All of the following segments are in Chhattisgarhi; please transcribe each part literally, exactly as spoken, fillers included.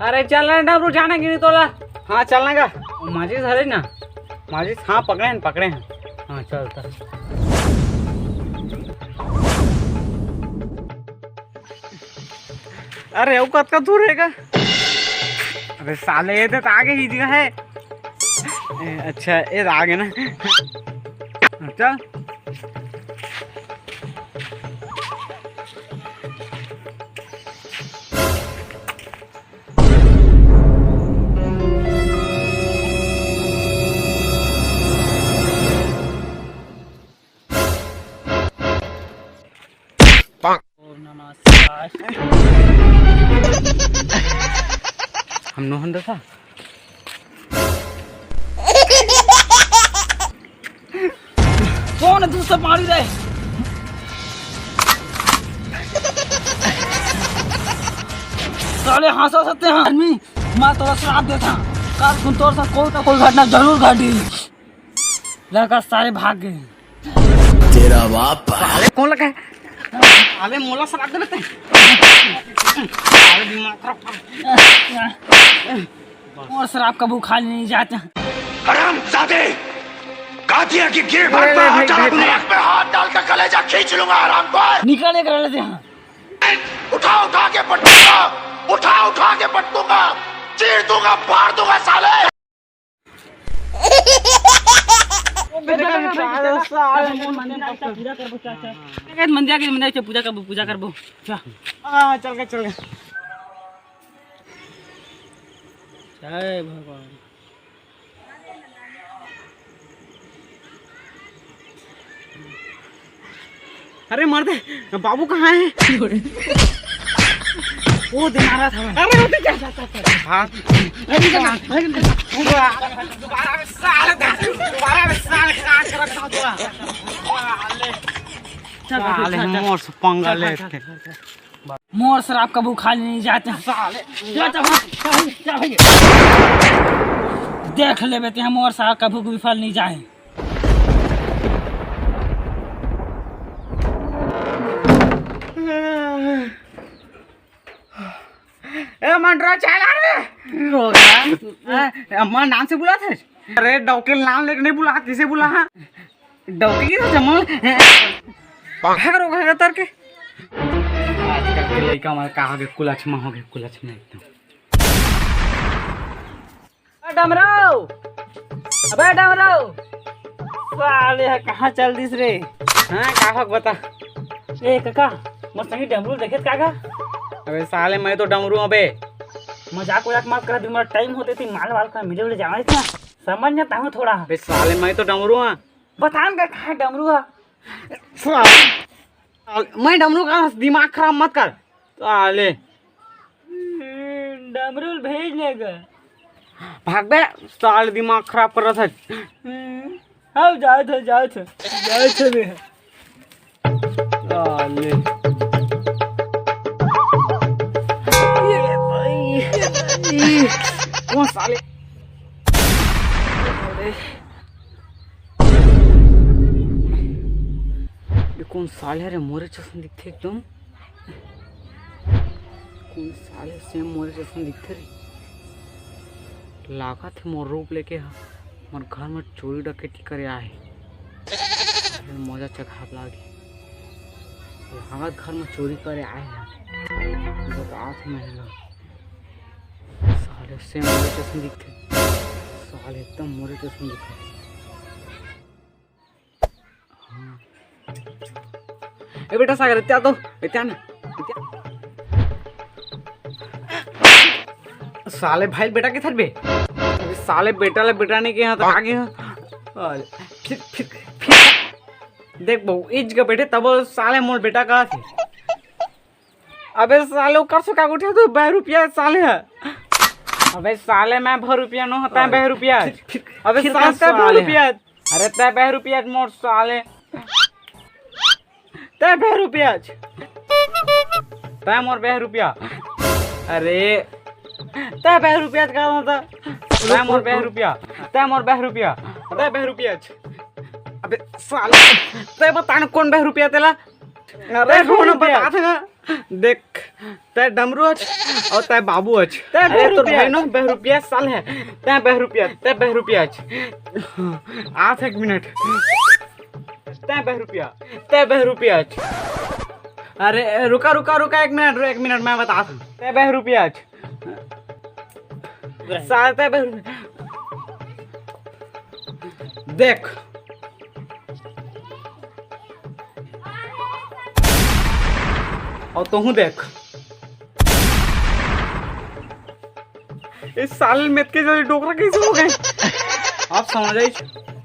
अरे चल ना डमरू, जाना कि नहीं तोला? हाँ, चलना का। माचिस हरे ना? माचिस, हाँ, पकड़े हैं, पकड़े हैं। हाँ, चल, चल। अरे, वो कतका दूर रहेगा? अबे साले, ये तो आगे ही दिया है। ए, अच्छा, ये आगे ना। चल। ओम नमः शिवाय। हम नोहन दसा। कौन है दूसरा पानी रे? साले हंसा सकते हैं आदमी। मैं तोरा श्राप देता हूँ, काल कुन तोर साथ कोई ना कोई घटना जरूर घटी। लड़का सारे भाग गए। तेरा बाप। साले कौन लगा है? साले मोला श्राप दे लेते हैं। साले दिमाग खराब कर। और श्राप कबू खाली नहीं जाता। हरामजादे, कातिया की गिर भर पे हाथ डाल, अपने आंख में हाथ डाल कर कलेजा खींच लूंगा हराम पर। निकल एक रह लेते हैं। उठा उठा के पटकूंगा, उठा उठा के पटकूंगा, चीर दूंगा, फाड़ दूंगा साले। मंदिर के पूजा करबो, पूजा करबो। हाँ, चल के, चल के। जय भगवान। अरे मर्दे, बाबू कहाँ है? वो दे मारा था। अरे वो दे, जा, जा, जा। हाँ। अरे जा, अरे जा। दोबारा में साले, दोबारा में साले, काट के रखता हूँ तोरा। चल, चल, साले चल, चल। मोर से पंगा चल, चल, लेते। चल, चल, चल। मोर श्राप कभू खाली नहीं जाते हैं। साले। जा, जा, भाग, जा, भाग, जा, भाग। देख लेबे ते मोर श्राप कभू विफल नहीं जाए। ए मंडरा, चला रे। रोगा। ए, अम्मा नाम से बुलात है? अरे डौकी नाम लेके नहीं बुला, किसे बुला? हाँ? डौकी की तो जमा। भाग रो, भाग तर के। आजकल के लइका मन का हो गे, कुलछमा हो गे, कुलछमा एकदम। ए डमरू, अबे डमरू, साले ह कहाँ चल दिस रे? हाँ, का हो बता। ए कका, मोर संगी डमरू देखे का का? अबे साले, मैं तो डमरू हूँ बे। मजाक वजाक मत कर, दिन भर टाइम होते थी माल वाल का मिले उले जावे था। समझ ना ताहूँ थोड़ा। अबे साले, मैं तो डमरू हूँ। बता न का कहाँ डमरू है? साले, साले, मैं डमरू का, दिमाग खराब मत कर। साले। डमरू भेज ने का। भाग बे, साले दिमाग खराब कर रहा था। हम्म, आओ, जाओ थे, जाओ थे, जाओ थे बे। साले। ये भाई, ये कौन साले? ये कौन साले रे, मोरे जैसन दिखथे एकदम। कौन साले सेम मोरे जैसन दिखथे रे? लागत हे मोर रूप लेके ह, मोर घर में चोरी डकैती करे आए हे। मोजा चघात लागे। लागत घर में चोरी करे आए हे। बतात हे मैं ला। साले सेम मोरे जैसन दिखथे। साले एकदम मोरे जैसन दिखथे। ए बेटा सागर, इत्या तो, इत्या ना, इत्या। साले भाई बेटा किधर बे? अबे साले बेटा ले बेटा नहीं के यहाँ तो आगे हाँ। और फिर, फिर, फिर। देख बहू, इज के बैठे तब साले मोर बेटा कहा थे। अबे साले, ओकर से का उठे तो बह रुपया साले है। अबे साले, मैं भर रुपया नो होता है, बह रुपया। फिर, फिर, अबे फिर साले, का तै बह साले है? रुपया। अरे तै बह रुपया मोर साले। तै बह रुपया। तै मोर बह रुपया। अरे। तै बह रुपया का होता? तै मोर बह रुपया। तै मोर बह रुपया। तै बह रुपया। अबे साले। तै बता न कौन बह रुपया तेला? अरे, अरे, कौन रुपया? बता ना। देख, तै डमरू अच अउ तै बाबू अच। तै अरे तोर बहरूपिया भाई अच। नो बहरूपिया साल हे। तै बहरूपिया, तै बहरूपिया अच। आ एक मिनट। तै बहरूपिया, तै बहरूपिया अच। अरे रुका, रुका, रुका, एक मिनट, एक मिनट, मैं बतात हूँ। तै बहरूपिया अच। साल तै बहरूपिया। देख। अउ तोहूँ देख। इस साल में इतने जल्दी डोकरा कैसे हो गए? आप समझ आई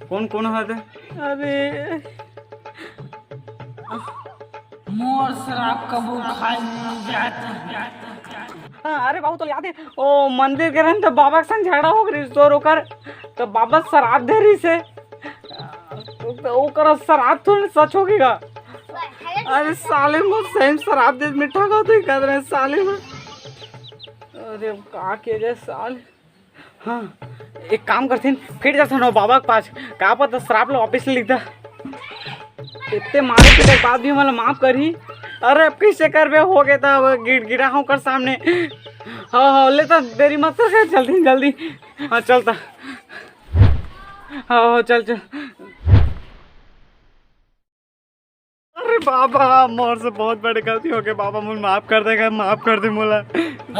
कौन कौन हाथ है? अरे मोर शराब कबू खाए नहीं जात। हाँ, अरे बाबू, तो याद है, ओ मंदिर के रहन तो बाबा के संग झगड़ा हो गई, तो ओकर तो बाबा शराब दे रही से, तो ओकर शराब थोड़ी सच होगी का? अरे साले, मोर सही में शराब दे, मीठा का तो ही कर रहे साले में। अरे का के रे साले। हाँ, एक काम करथिन, फिर जाथन ओ बाबा के पास, का पता श्राप ला वापिस लिख दा। इतने मारे पीटे के बाद भी मोला माफ करही। अरे अब कैसे करबे, हो गए था गिड़गिड़ा हूँ कर सामने। हाँ हाँ, ले तो देरी मत कर, जल्दी जल्दी। हाँ चलता। हाँ हाँ, चल चल। अरे बाबा, मोर से बहुत बड़ी गलती हो गई बाबा, मोला माफ कर दे, माफ कर दे मोला।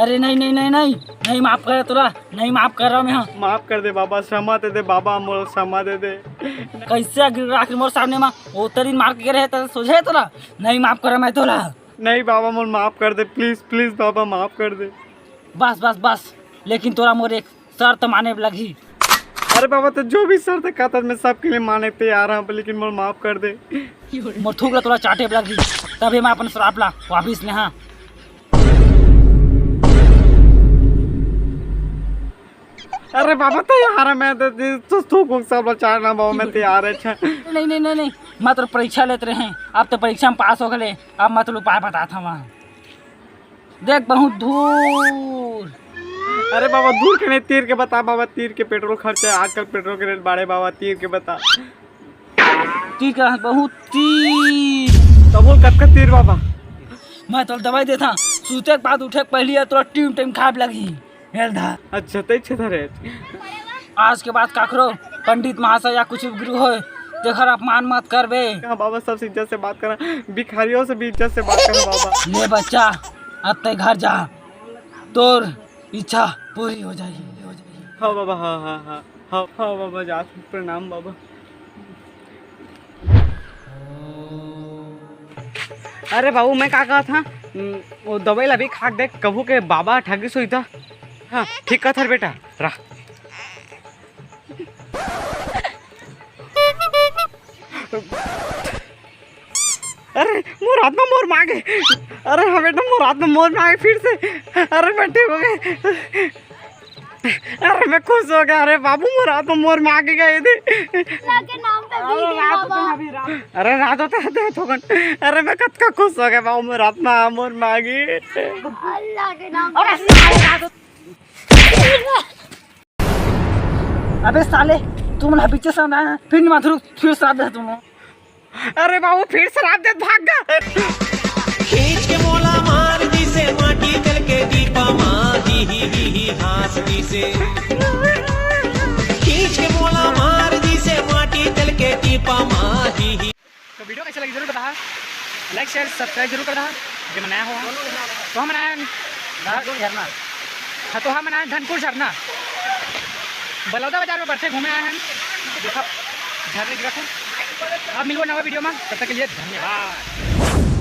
अरे नहीं नहीं नहीं नहीं, नहीं माफ करे तोला, नहीं माफ कर रहा मैं, हाँ। माफ कर दे बाबा, क्षमा दे दे बाबा, मोला क्षमा दे दे। कैसे गिड़गिड़ा के मोर सामने में उतरी मार के रहे तो सोझे तोला, नहीं माफ कर रहा मैं तोला। नहीं बाबा, मोला माफ कर दे, प्लीज प्लीज बाबा, माफ कर दे। बस बस बस, लेकिन तोला मोर एक शर्त माने लगही। अरे बाबा, तो जो भी शर्त है कहता, मैं सबके लिए माने तैयार हूँ, लेकिन मोला माफ कर दे। मोर थूक ला तोला चाटे लगही, तभी मैं अपन श्राप ला वापिस ले, हाँ। अरे बाबा, तैयार है मैं तो, तो थूक वूक सब ला चाटना बाबा, मैं तैयार है। अच्छा। नहीं नहीं नहीं नहीं, मैं तो परीक्षा लेत रहे, अब तो परीक्षा में पास हो गए, अब मैं तो उपाय बताता हूँ। देख बहुत दूर। अरे बाबा, दूर के नहीं, तीर के बता बाबा, तीर के पेट्रोल खर्चा है, आजकल पेट्रोल के रेट बढ़े बाबा, तीर के बता। तीर का बहुत तीर। तो बोल कतका तीर बाबा? मैं तो दवाई देता, सूते के बाद उठे के पहली या तोरा टीम टाइम खाब लगी। हेल धा। अच्छा, तै छे धरे। आज के बाद काकरो पंडित महाशय या कुछ भी गुरु होय, तेखर अपमान मत करबे। हाँ बाबा, सबसे इज्जत से बात करा, भिखारियों से भी इज्जत से बात करा बाबा। ले बच्चा, अब तै घर जा, तोर इच्छा पूरी हो जाएगी। हाँ बाबा, हाँ हाँ हाँ हाँ हाँ बाबा, जा, प्रणाम बाबा। अरे बाबू, मैं का कहत हँव, उम, वो दवाई ला भी खा के देख, कभू के बाबा ठगिस होही त। हाँ, ठीक कहत हस बेटा, रह। अरे, मोर आत्मा मोर मागे। अरे हाँ बेटा, मोर आत्मा मोर मागे फिर से। अरे, मैं ठीक हो गए। अरे, मैं खुश हो गया। अरे बाबू, मोर आत्मा मोर मागे गए थे। अल्लाह के नाम पे अरे, बीड़ी रात बाबा। होते हैं अभी, रात। अरे, रात होते हैं, दे थोकन। अरे, मैं कतका खुश हो गया बाबू, मोर आत्मा मोर मागे। अल्लाह के नाम अरे, पे। साले, रात होते अबे साले, तुमन ह पीछे से ना, फिर नहीं माथुर, फिर श्राप दे तुमन। अरे बाबू, फिर श्राप दे, भाग गा। खींच के मोला मार दिसे, माटी दल के दीपा मा, ही, ही, ही, ही, हास दिसे। खींच के मोला मार दिसे, माटी दल के दीपा मा, ही, ही। तो वीडियो कैसे लगी जरूर बताहा, like share subscribe जरूर कर दहा। जे मन नया हो तो हमन आए हन धनपुर झरना। हाँ, तो हमन आए हन धनपुर झरना, बलौदा बाजार में बरथे घूमे आए हन। देखा झरने दिखत हे। अब मिलबो नवा वीडियो में, तब तक के लिए धन्यवाद।